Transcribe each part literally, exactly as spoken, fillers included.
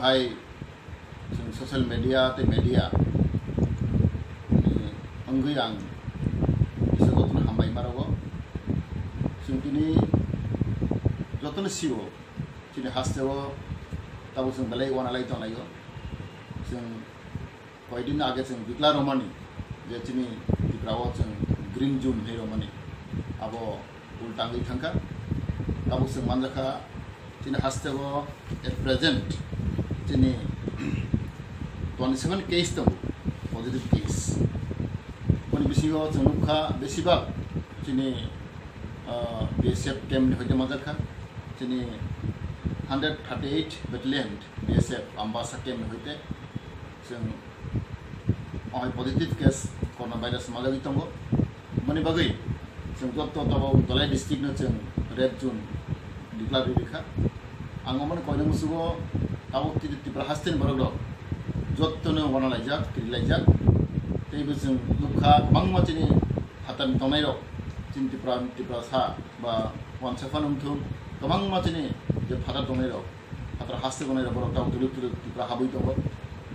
Hai chwng social media tei media ni wngwi ang kisa jotono hambai ma rwo. Chwng tini jotono sio chini hasteo tabuk chwng belai uanalai tonglaio. Chwng koidin age chwng declare romani je chini Tripura o chwng green zone hinwi romani abo ulta wngwi thangkha. Tabuk chwng manjakha chini hasteo at present chini twenty seven case tongo, positive case. Boni bisingo chwng nukha besibak chini, ah, B S F camp ni hoite manjakha, chini hundred thirty eight battalion B S F Ambasa camp ni hoite chwng o hai positive case coronavirus majagwi tongo. Mani bagwi chwng joto tabuk Dhalai district no chwng red zone declare rikha. Ang omani koina musugo tabuk tini Tripura hasteni borok rok jotono wanalaijak, kirilaijak. Teibo chwng nukha kwbangma chini phatani tongnai rok, chini Tripura, Tripura sa ba wansa phano wngthung, kwbangma chini je phatar tongnai rok, phatar haste tongnai rok borok tabuk tuluk tuluk Tripura habwi tongo.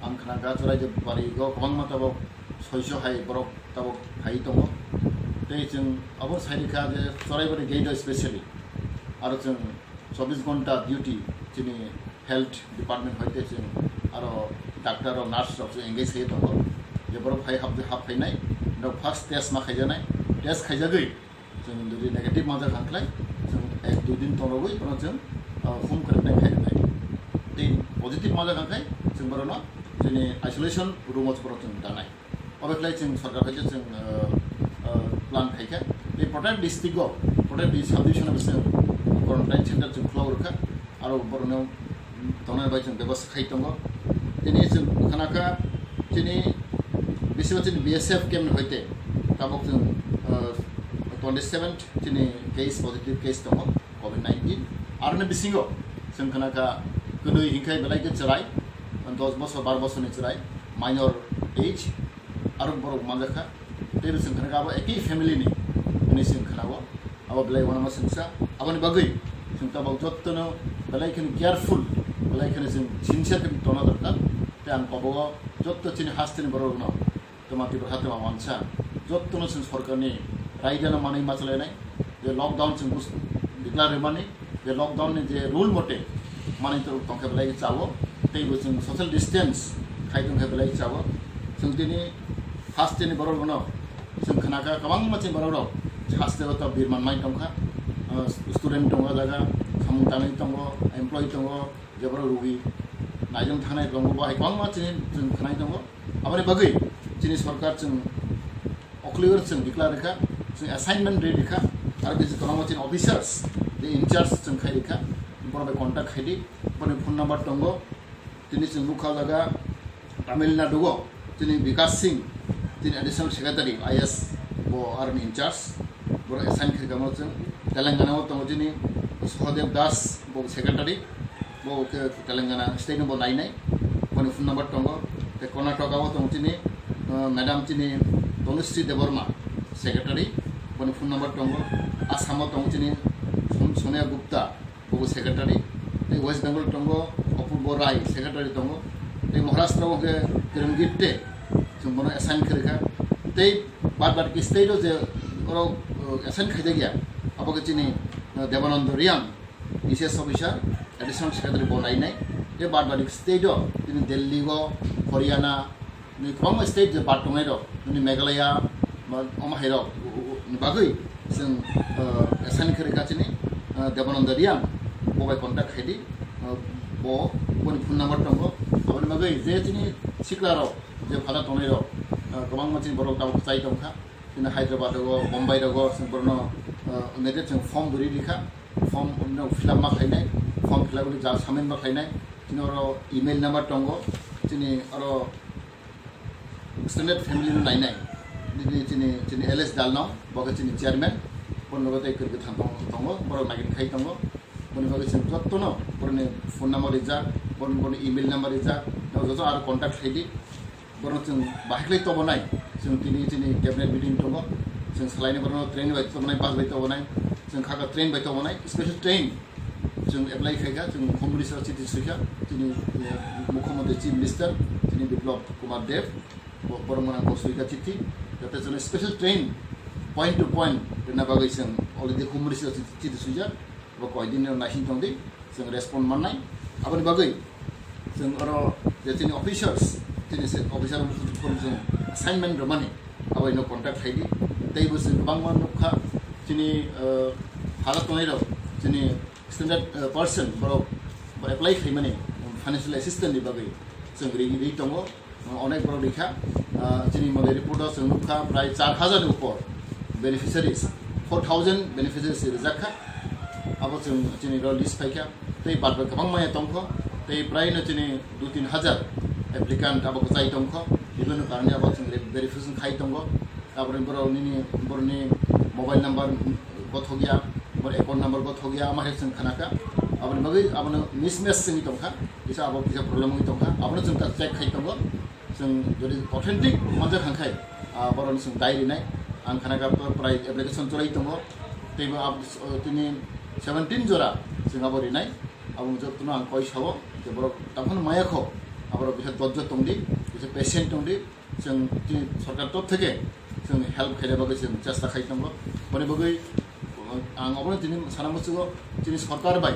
Ang khna ga Chorai je bari go kwbangma tabuk soiso hai borok tabuk phai tongo. Tei chwng abo sai rikha je Chorai bari gate o specially aro chwng chobbish ghonta duty chini health department hoite chwng aro doctor rok, nurse rok chwng engage khai tongo. Je borok phai hap, hap phainai, no first test ma khaijaknai, test khaijagwi chwng jodi negative manjak khankhlai chwng ek dui din tongrogwi bono chwng, ah, home quarantine khainai. Tei positive manjak khankhe chwng borokno chini isolation room o borok chwng danai. Obo khlai chwng sorkar hai chwng, ah, ah, plan khaikha. Tei protek district o, protek di-, sub division o chwng quarantine center chwng khulok rwkha. Aro borokno tongnai bai chwng bebostha khai tongo. Tini chwng khna kha chini bisingo chini B S F camp ni hoite tabuk chwng, ah, twenty seven chini case, positive case tongo covid nineteen. Aroni bisingo chwng khna kha kwnwi hinkhai belai khe chwrai, dos bosor, baro bosorni chwrai, minor age, aro borok manjakha. Tei bo chwng khna kha abo ekhi family ni hinwi chwng khna-o. Abo belai uanama swngsa. Aboni bagwi chwng tabuk jottono belai kheno careful, belai kheno chwng sincere khe tongna dorkar. Tei ang kobogo jotto chini hasteni borok rokno, twma Tripura ha twma wansa, jottono chwng sorkarni raidano manwi ma chalainai. Je lockdown chwng bus-, declare rwmani, je lockdown ni je rule mote manwi torok tongkhe belai chao, tei bo chwng social distance khai tongkhe belai chao. Chwng tini hasteni borok rokno chwng khna kha kwbangma chini borok rok hasteo to birman mai tongkha, ah, student tongo jaga, samung tanwi tongo, employee tongo, je borok rugi naijwng thangnai tongo, bo hai kwbangma chini chwng khwnai tongo. Aboni bagwi chini sorkar chwng okhliwer chwng declare rikha, chwng assignment rwi rikha, aro bisi kwbangma chini officers je in charge chwng khai rikha, borok bai contact khai di, borokni phone number tongo. Tini chwng nukha o jaga Tamil Nadu o chini Vikas Singh, chini additional secretary I A S, bo aroni in charge, borok assign khaikha mo chwng. Telangana o tongo chini Sahadev Das, bo secretary, bo khe Telangana state no bo nainai, boni phone number tongo. Tei Karnataka o tongo chini, uh, madam chini Tanushree Debbarma, secretary, boni phone number tongo. Assam o tongo chini Son-, Sonia Gupta, bo secretary, tei West Bengal tongo Apurbo Rai, secretary tongo, tei Maharashtra o khe Kiran Gitde, chwng bono assign khe rwkha, tei bad bad ki state o je oro, uh, assign khaijak ya, abo khe chini, uh, Debananda Reang, E C S officer, additional secretary bo nainai, tei bad bad ki state o chini Delhi o, Haryana, ni kwbangma state je bad tongnai rok, nini Meghalaya, ba omo hai rok, u-, u-, ni bagwi chwng, uh, assign khe rwkha chini, uh, Debananda Reang, bo bai contact khai di, uh, bo, boni phone number tongo, aboni bagwi je chini sikla rok, je phatha tongnai rok, uh, kwbangma chini borok tabuk kwchai tongkha, chini Hyderabad rogo, Bombay rogo, chwng borokno, uh, immediate chwng form duri rikha, form no fill up ma khlainai, form fill up ni ja samin ma khlainai, chini oro email number tongo, chini oro extended family no nainai. Nini chini, chini L S Dalnong, bo khe chini chairman, borok tei kwrwi kwthang tong-, tongo, borok nagin khai tongo. Boni bagwi chwng jottono borokni phone number rijak, borokni, borokni email number rijak, joto aro contact khlai di. Borok chwng bahai khlai tobonai, chwng tini chini cabinet meeting tongo, chwng salaini borokno train bai tobonai, bus bai tobonai, chwng kha kha train bai tobonai, special train Chwng apply khaikha, chwng Home Minister chiti swikha, chini, eh, Mukhyamantri Chief Minister, chini Biplab Kumar Deb, bo-, borok mwnang bo swikha chiti, jate chwng special train point to point rwna bagwi chwng already Home Minister chiti, chiti swijak, bo koidin no naising tongdi, chwng respond mannai. Aboni bagwi chwng oro je chini officers, chini se officer chwng assignment rwmani, abo ino contact khaidi. Tei bo chwng kwbangma nukha, chini, eh, hala tongnai rok, chini standard, eh, person borok bo apply khaimani financial assistance ni bagwi chwng ri, ri tongo, eh, onek borok rikha. Ah, chini mode report o chwng nukha prai char hajar ni upor beneficiaries, four thousand beneficiaries rijakha. Abo chwng chini ro list phaikha. Tei bad bai kwbang maya tongkho. Tei prai no chini dui tin hajar applicant abo kwchai tongkho. Bibhinno karone abo chwng re-, verification khai tongo. Aboni borok nini, borokni mobile number gothok ya, bor account number gothok ya, ama hai chwng khanaka. Aboni bagwi abono mismatch wngwi tongkha, kisa abo kisa problem wngwi tongkha, abono chwng ta check khai tongo. Chwng jodi authentic manjak hangkhai, ah, borokno chwng dai rinai. Ang khanaka pr-, prai application cholai tongo. Teibo ab-, tini seventeen jora chwng abo rinai. Abo jotono ang koi sao je borok taphano maya kho, aborok bisa dojjo tongdi, bisa patient tongdi. Chwng chini sorkar top theke chwng help khaina bagwi chwng chesta khai tongo. Boni bagwi, uh, ang obono tini sana muchugo, chini sorkar bai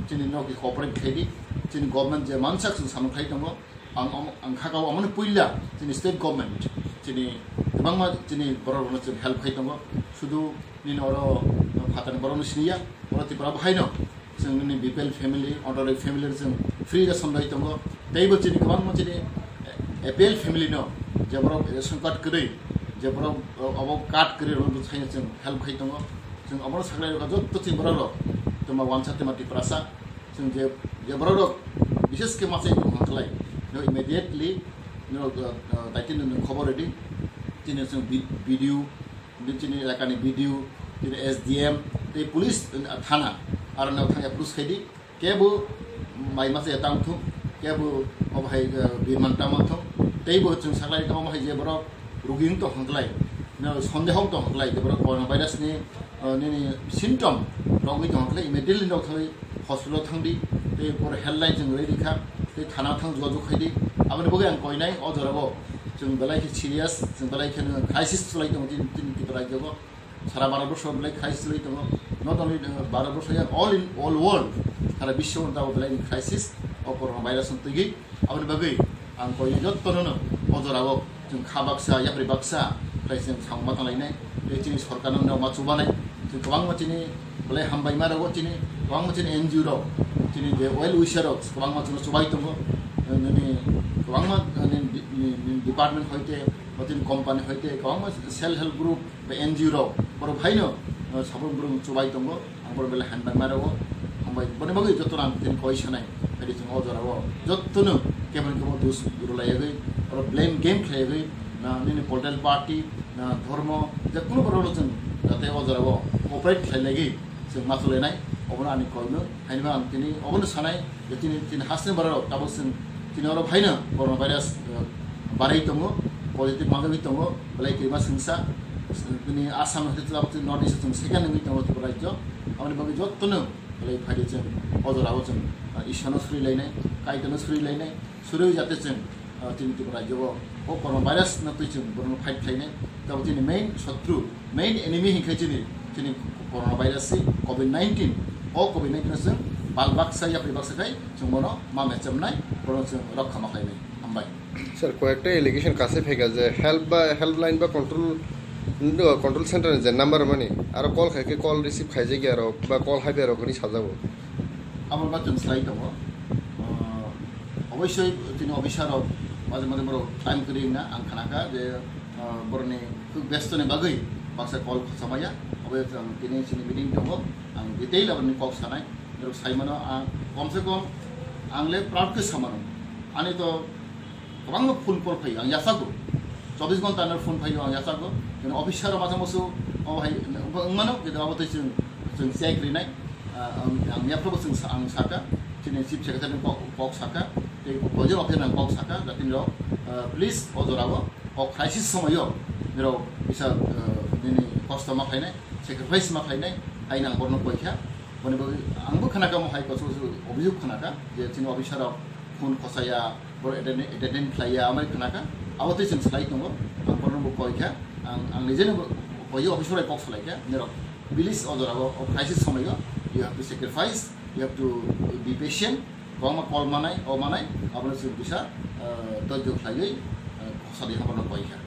chini noki cooperate khaidi, chini government je mansak chwng samung khai tongo. Ang omo, ang khakao omono puila chini state government chini kwbangma chini borok rokno chwng help khai tongo. Sudu nini oro phatani borokno siniya, oro Tripura bo haino. Chwng nini B P L family, auto rickshaw family chwng free ration rwui tongo. Teibo chini kwbangma chini A P L family no je borok ration card kwrwi, je borok, o, obo card kwrwi rwno bwsai chwng help khai tongo. Chwng obono saklai rwkha jotto chini borok rok, twma wansa twma Tiprasa. Chwng je, je borok rok bishes khe machai tong hwnklai, no immediately no, o, o, daitino no khobor rwdi. Chini chwng B-, B D O, Chini elakani B D O, chini S D M, tei police, uh, thana, aro no thang approach khaidi, kebo mai masa ya tang thung, kebo obo hai, uh, birman tama thung, teibo chwng saklai tamo hai je borok rugi wng tong hwnklai, no, sondeho wng tong hwnklai, je borok coronavirus ni, uh, nini symptom rogwi tong hwnklai, immediately no thangwi hospital thangdi, tei por helpline chwng rwi rikha, tei thana thang jogajog khaidi. Aboni bagwi ang koinai o jorao chwng belai khe serious, chwng belai khe crisis cholai tongo chini, chini Tripura rajyo o. Sara Bharat borso belai crisis cholai tongo. Not only, uh, Bharat borso ya, all in, all world, sara biswo tabok belai ni crisis o corona virus ni twigwi. Aboni bagwi ang koinai jottono no o jorao chwng kha baksa, yapri baksa, khlai chwng samung ma tanglainai, tei chini sorkarno no ma chubanai, chwng kwbangma chini belai hambai ma rwgo chini, kwbangma chini N G O rok, chini je well wisher rok, kwbangma chwngno chubai tongo, nini kwbangma, nini, nini, nini department hoite, ba chini company hoite, kwbangma self help group, ba N G O rok, borok haino, uh, sabun borok chubai tongo, ang borok belai hambai ma rwgo, hambai, boni bagwi jotono ang tini koi sanai, haidi chwng o jorao, jotono keboni kebo dus rwlaiyagwi, oro blame game khlaiyagwi, na nini political party, na dhormo, je kuno borok rok chwng jate o jorao cooperate khlailaiwi chwng ma chulainai, obono ani koino, haino ang tini obono sanai, je tini, tini hasteni borok rok tabok chwng tini oro phaino corona virus, eh, barai tongo, positive manjagwi tongo, belai kirima swngsa, tini Assam hwnkhe tabok chwng North East o chwng second wngwi tongo Tripura rajyo, aboni bagwi jottono belai phaidi chwng o jorao chwng, eh, Ishwano surilainai, Kaitorno surilainai, suriwi jate chwng, ah, chini Tripura rajyo o, o corona virus no twi chwng borokno fight khlainai. Tabok chini main sotru, main enemy hinkhe chini, chini corona virus se covid nineteen. O covid nineteen no chwng bal baksa yapri baksa khai chwng bono ma mechamnai, bono chwng rokha ma khlainai. Hambai. Sir, koyekta allegation kaisa phaikha je help ba, helpline ba control, control center ni je number mani, aro call khaikhe call receive khaijakya rok ba call haibai rok hinwi sajago. Abo ba chwng sai tongo. Ah, oboisoi chini officer rok maje maje borok time kwrwi wngna ang khanakha je, ah, borokni khuk besto ni bagwi baksa call khorsa maya. Obo chwng tini chini meeting tongo, ang detail aboni kok sanai. Norok sai mano, ang kom se kom ang le proud khe sa mano. Ani to kwbangma phone call phaio, ang yachago. Chobbish ghonta no phone phaio, ang yachago. Keno officer rok masa musu, o hai, wng mano, kito abo tei chwng, chwng check rinai. Ah, ang, ang yaphro bo chwng sa-, ang saka, chini chief secretary ni kok, kok saka, tei project officer ni kok saka, jati nirok, ah, please, o jorao, o crisis somoyo, nirok kisa, ah, nini kosto ma khainai, sacrifice ma khainai, haino ang borno koi kha. Boni bagwi angbo khnakha mo hai kosu kosu obhijog khnakha je chini officer rok phone khosaya, boro attend-, attendance khlaiya, amai khnakha. Abo tei chwng slai tongo, ang borokno bo koikha, ang, ang nijeno bo koiyo officer bai kok salaikha, norok please o jorao, o crisis somoio you have to sacrifice, you have to be patient, kwbangma call manai, o manai, abono chwng kisa, eh, doijo khlaiwi, eh, khosadi haborno koikha.